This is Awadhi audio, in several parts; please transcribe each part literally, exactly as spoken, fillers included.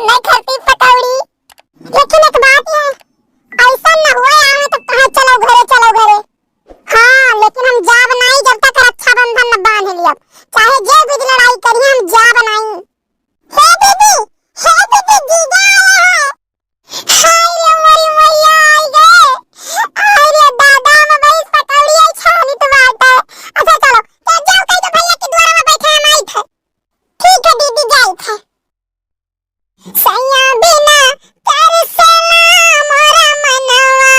नहीं खरती पकौड़ी। लेकिन एक बात है, ऐसा न हुए आवे तो कहाँ चलो घरे, चलो घरे। हाँ, लेकिन हम जाब नहीं जब तक रक्षाबंधन न बांध लियब। चाहे जे भी लड़ाई करी, हम जाब नहीं। हे दीदी, हे दीदी, जीजा आया है। हाय रे मोरी मैया, आई गए। हाय रे दादा, हम भाई पकौड़ी आई छानी तो बात है। अच्छा चलो, तो जाओ कह दो भैया के द्वारा में बैठे हम आई थे। ठीक है दीदी, जाई थे। सैया बिना तरसेला मोरा मनवा,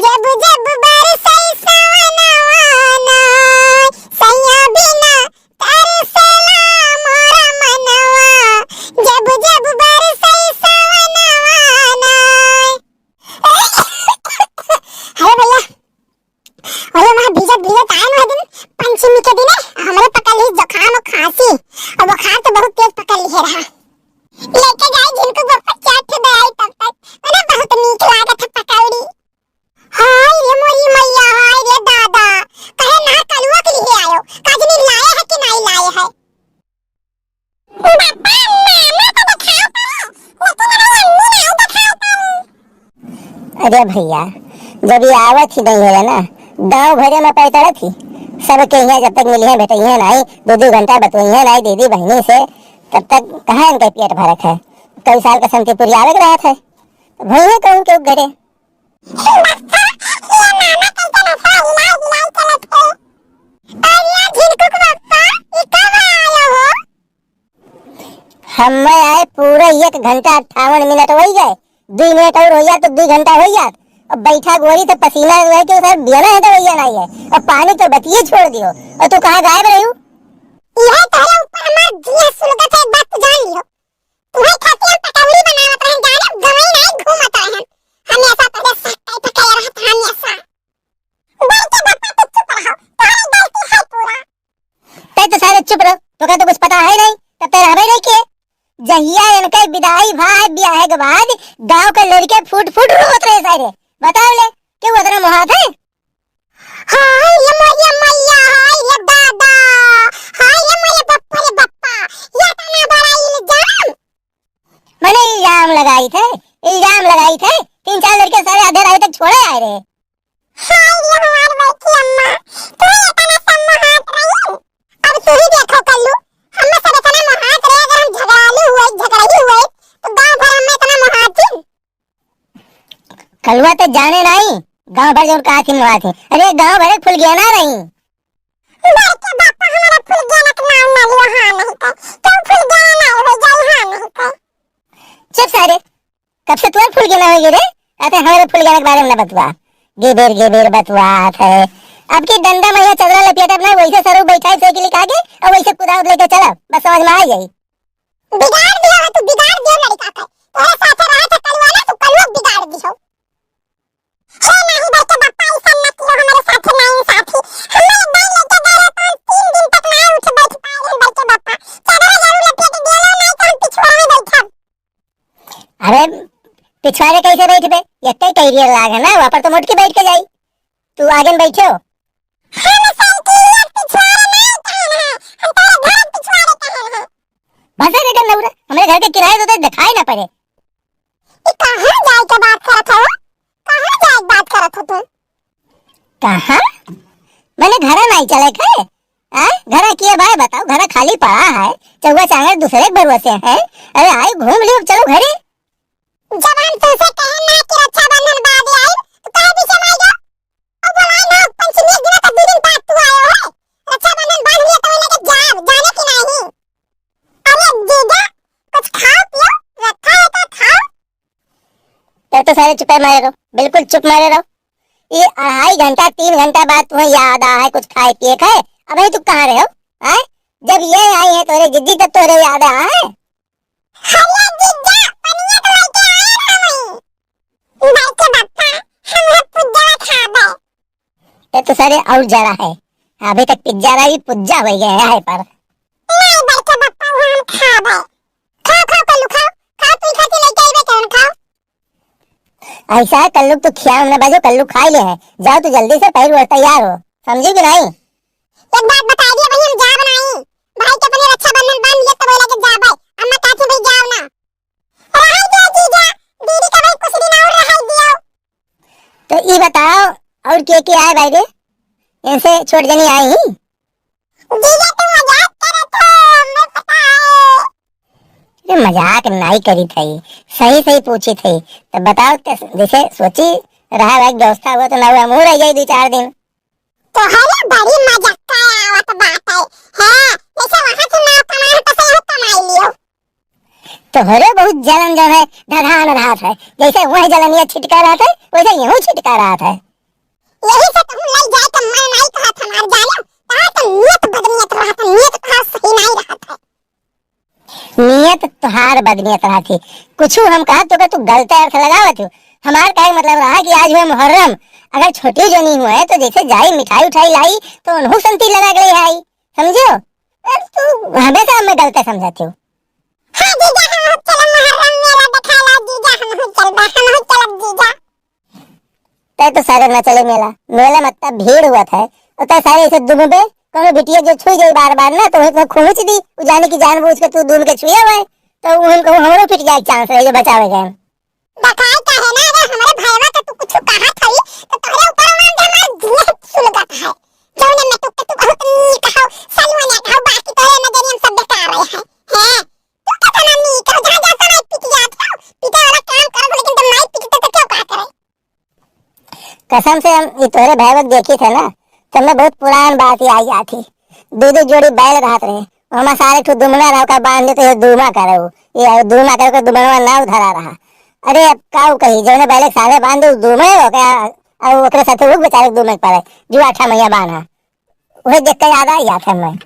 जब जब बरसै सवनवा ना। सैया बिना तरसेला मोरा मनवा, जब जब बरसै सवनवा ना। अरे भैया, अरे वहाँ भीजत भीजत आए ना दिन, पंचमी के दिन हमरे पकड़ ली जुकाम और खांसी, और बुखार तो बहुत तेज पकड़ लिए रहा। लेके जाए झिनकू बप्पा चाट दे आई तब तक, अरे बहुत नीक लागत है पकौड़ी। हाय रे मोरी मैया, हाय रे दादा, कहे ना कलुआ के लिए आयो, काजनी लाए है कि नहीं लाए है। बप्पा, मामा तो दिखाई पड़े, लेकिन हमारी अम्मी नहीं दिखाई पड़ी। अरे भैया, जब ये आवत ही नहीं है ना, गाँव भरे में पैतड़त ही, सबके यहाँ जब तक मिलिहे भेटइहे नहीं, दो दो घंटा बतुइहे नहीं दीदी बहनी से, तब तक कहाँ इनका पेट भरत है? कई साल का संतीपुर आवे के रहत है, तो भैया कहूँ के घरे। बप्पा, ये मामा कैसे नशा हिलाई हिलाई चलत है? अरे झिनकू के बप्पा, ये कब आयो हो? हमें आए पूरा एक घंटा अट्ठावन मिनट होई गए, दुई मिनट और होई जात तो दुई घंटा होई जात। अब बैठा गोरी तो पसीना जो है कि सर बियाना है तो भैया नहीं है, अब पानी तो बतिये छोड़ दियो। और तू कहाँ गायब रही हूँ? यह तोहरे ऊपर हमार जिया सुलगत है, एक बात तो जान लियो। तुम्हें खातिर हम पकौड़ी बनावत रहन, जाने गवई नहीं घूमत रहन। हमेशा तोहरे साथ टाइट कहे रहत हमेशा। बोल के बप्पा तू चुप रहो, तोहरे गलती है पूरा। तै तो सारे चुप रहो, तो का तो कुछ पता है नहीं, तब तै रहबे नहीं किए। जहिया इनके विदाई भा है ब्याह के बाद गांव के लड़के फूट फूट रोत रहे सारे। बताओ ले, क्यों उतना मोहात है? हाय रे मोरे मैया, हाय रे दादा, हाय रे मोरे बप्पा रे बप्पा, ये तना बड़ा इल्जाम। मैंने इल्जाम लगाई थे, इल्जाम लगाई थे, तीन चार लड़के सारे आधे राह तक छोड़े आए रहे। हाय रे हमार बड़की अम्मा, तू इतना सम्माहात रही। अब तू ही देखो कल्लू, हम सब इतना मोहात रहे, अगर हम झगड़ालू हुए, झगड़ाई हुए, तो गांव भर में इतना मोहात दिन। कलुआ तो जाने नहीं, गांव भर जौन कहा थी मोहात ही। अरे गांव भर एक फुलगेना रही। बड़के बापा हमारा फुलगेना के नाम ना लियो, हाँ नहीं तो। क्यों फुलगेना नहीं हो जाई, हाँ नहीं तो। चुप सारे, कब से तोर फुलगेना होई गे रे? कहते हमारे फुलगेना के बारे में ना बतुआ। गेबेर गेबेर बतुआत है। अब की डंडा में यहाँ चदरा लपेट अपना वैसे सरू बैठा है साइकिल के आगे और वैसे कुदावत लेके चला, बस समझ में आ जाई। बिगाड़ दियो है तू, बिगाड़ दियो लड़का के। तोरे साथे रहा था कलुआ ना, तू कलुआ बिगाड़ दियो। हे नहीं बड़के बापा, ऐसा मत करो हमारे साथे, ना इंसाफी। हमारे बैल लेके गए रहे तो हम तीन दिन तक ना उठ बैठ पाए रहे बड़के बापा। चदरा जरूर लपेट दियो, नहीं तो हम पिछवाड़े में बैठब। अरे, पिछवाड़े कैसे बैठबे? एक ही कैरियर लाग है ना, वहाँ पर तो मोटकी बैठ के जाई। तू आगे में बैठे हो। हम साइकिल पिछवाड़े नहीं कहन है, हम तोरे घर पिछवाड़े कहन है। बस रे गन्नौरा, हमारे घर के किराए तो दिखाई ना पड़े। ई कहाँ जाए के बात करत हो? कहाँ जाए के बात करत हो तू? कहाँ? मैंने घरा नहीं चले थे। आ? घरा किए भाई बताओ, घरा खाली पड़ा है। चौवा चांगर दूसरे के भरोसे है। अरे आई घूम लियो, चलो घरे। जब हम तुमसे कहे ना कि रक्षाबंधन बाद आई, तो काहे पीछे में आई गयो? अब बोला ना, पंचमी एक दिन का दो दिन बाद तू आयो है। रक्षाबंधन बांध लिया तो लेके जाब, जाने की नहीं। अरे जीजा, कुछ खाओ पियो, रखा है तो खाओ। तब तो सारे चुप मारे रहो, बिल्कुल चुप मारे रहो। ये अढ़ाई घंटा, तीन घंटा बाद तुम्हें याद आ है कुछ खाए पिए खाए। अबे तू कहाँ रहे हो? हैं? जब ये आई है तोरे जिज्जी तब तोरे याद आ है। अरे जीजा, पनिया तो लेके आए ना वही। बड़के बप्पा, हम है पुज्जा खाबे। ये तो सारे और जरा है, अभी तक पिज्जा रहा, ये पुज्जा हो गया है पर। नहीं बड़के बप्पा, वो हम खाबे। खाओ, खाओ, कल्लू खाओ, खाओ, तू खाती लेके आइबे कौन खाओ। ऐसा है, कल्लू तू खियाओ ना बाजू, कल्लू खाई ले है। जाओ तू जल्दी से, पैर वैर तैयार हो, समझी कि नहीं? एक बात बता दिया भाई, हम जाब नहीं। भाई के अपने रक्षाबंधन बांध लिया, तब लगे जाबे। अम्मा कहती भाई जाओ ना। ए के, के आए भाई रे? इनसे छोट जनी आई ही? जीजा, तू मजाक करत हो, हमें पता है। अरे, मजाक नाई करी थई, सही सही पूछी थई। तो बताओ, ते जैसे सोची रहा भाई, व्यवस्था हुआ तो ना हुआ, हम रह जाई दो चार दिन। तोहरे बड़ी मजाक आवत बात है, हैं? जैसे वहाँ से ना कमाए, तो से यहाँ कमाई लियो। तोहरे बहुत जलन जौन है, धधान रहत है। जैसे वह जलनिया छिटका रहत है, वैसे यहू छिटका रहत है। यही से कहूँ, लई जाए के मन नाई कहत हमार, जाने, तहार तो नियत बदनियत रहत है, नियत तहार सही नाई रहत है। नियत तोहार बदनियत रहत है। कुछ हम कहा तो का तू गलत अर्थ लगावत हो। हमार कहे के मतलब रहा कि आज हुए मुहर्रम, अगर छोटी जनी हुए तो जैसे जाई मिठाई उठाई लाई तो उन्हों संती लगा के ले आई, समझो? अब तू हमेशा हमें गलत समझत हो। हाँ जीजा, हम हो चलब मुहर्रम मेला देखाला जीजा, हम हो चलबा, हम हो चलब जीजा। तै तो सारे न चले मेला, मेला में इतना भीड़ हुआ था, और तै सारे ऐसे दुमबे, कोनो बिटिया जो छुई जाई बार बार ना, तो वहीं तो खूंच दी, उ जाने की जानबूझ के तू दुम के छुए हुए, तो उनको हमरो पिट जाए चांस रहे जो बचावे गए। देखाई का है ना, अगर हमरे भयवा के तू कुछ कहा थई, तो तोहरे ऊपर मान के हमार जिए सुलगत है। जौने में तू के तू बहुत नीक हो, सलवनिया हो, बाकी तोहरे नजरिया में सब बेकार है। हैं? तू कितना नीक हो, जहाँ जाता नहीं पिट जात हो, पीटे वाला काम करत हो, लेकिन जब नहीं पीटते तो क्यों कहा करे? कसम से हम ये तोहरे भैया के देखी थे ना, तो हमें बहुत पुरान बात याद आई थी। दो दो जोड़ी बैल रहत रहे, हमारे सारे ठो दुमना रहा, ओका बांध देते, ये दूमा करे वो, ये दूमा करे, ओकर दुमनवा नाव धरा रहा। अरे अब का वो कही, जौने बैल के सारे बांध दे, वो दूमे हो गया, और ओकरे साथे वो बेचारे दूमे पड़े, जो आठा मैया बांधा। वही देख के याद आई जात है हमें।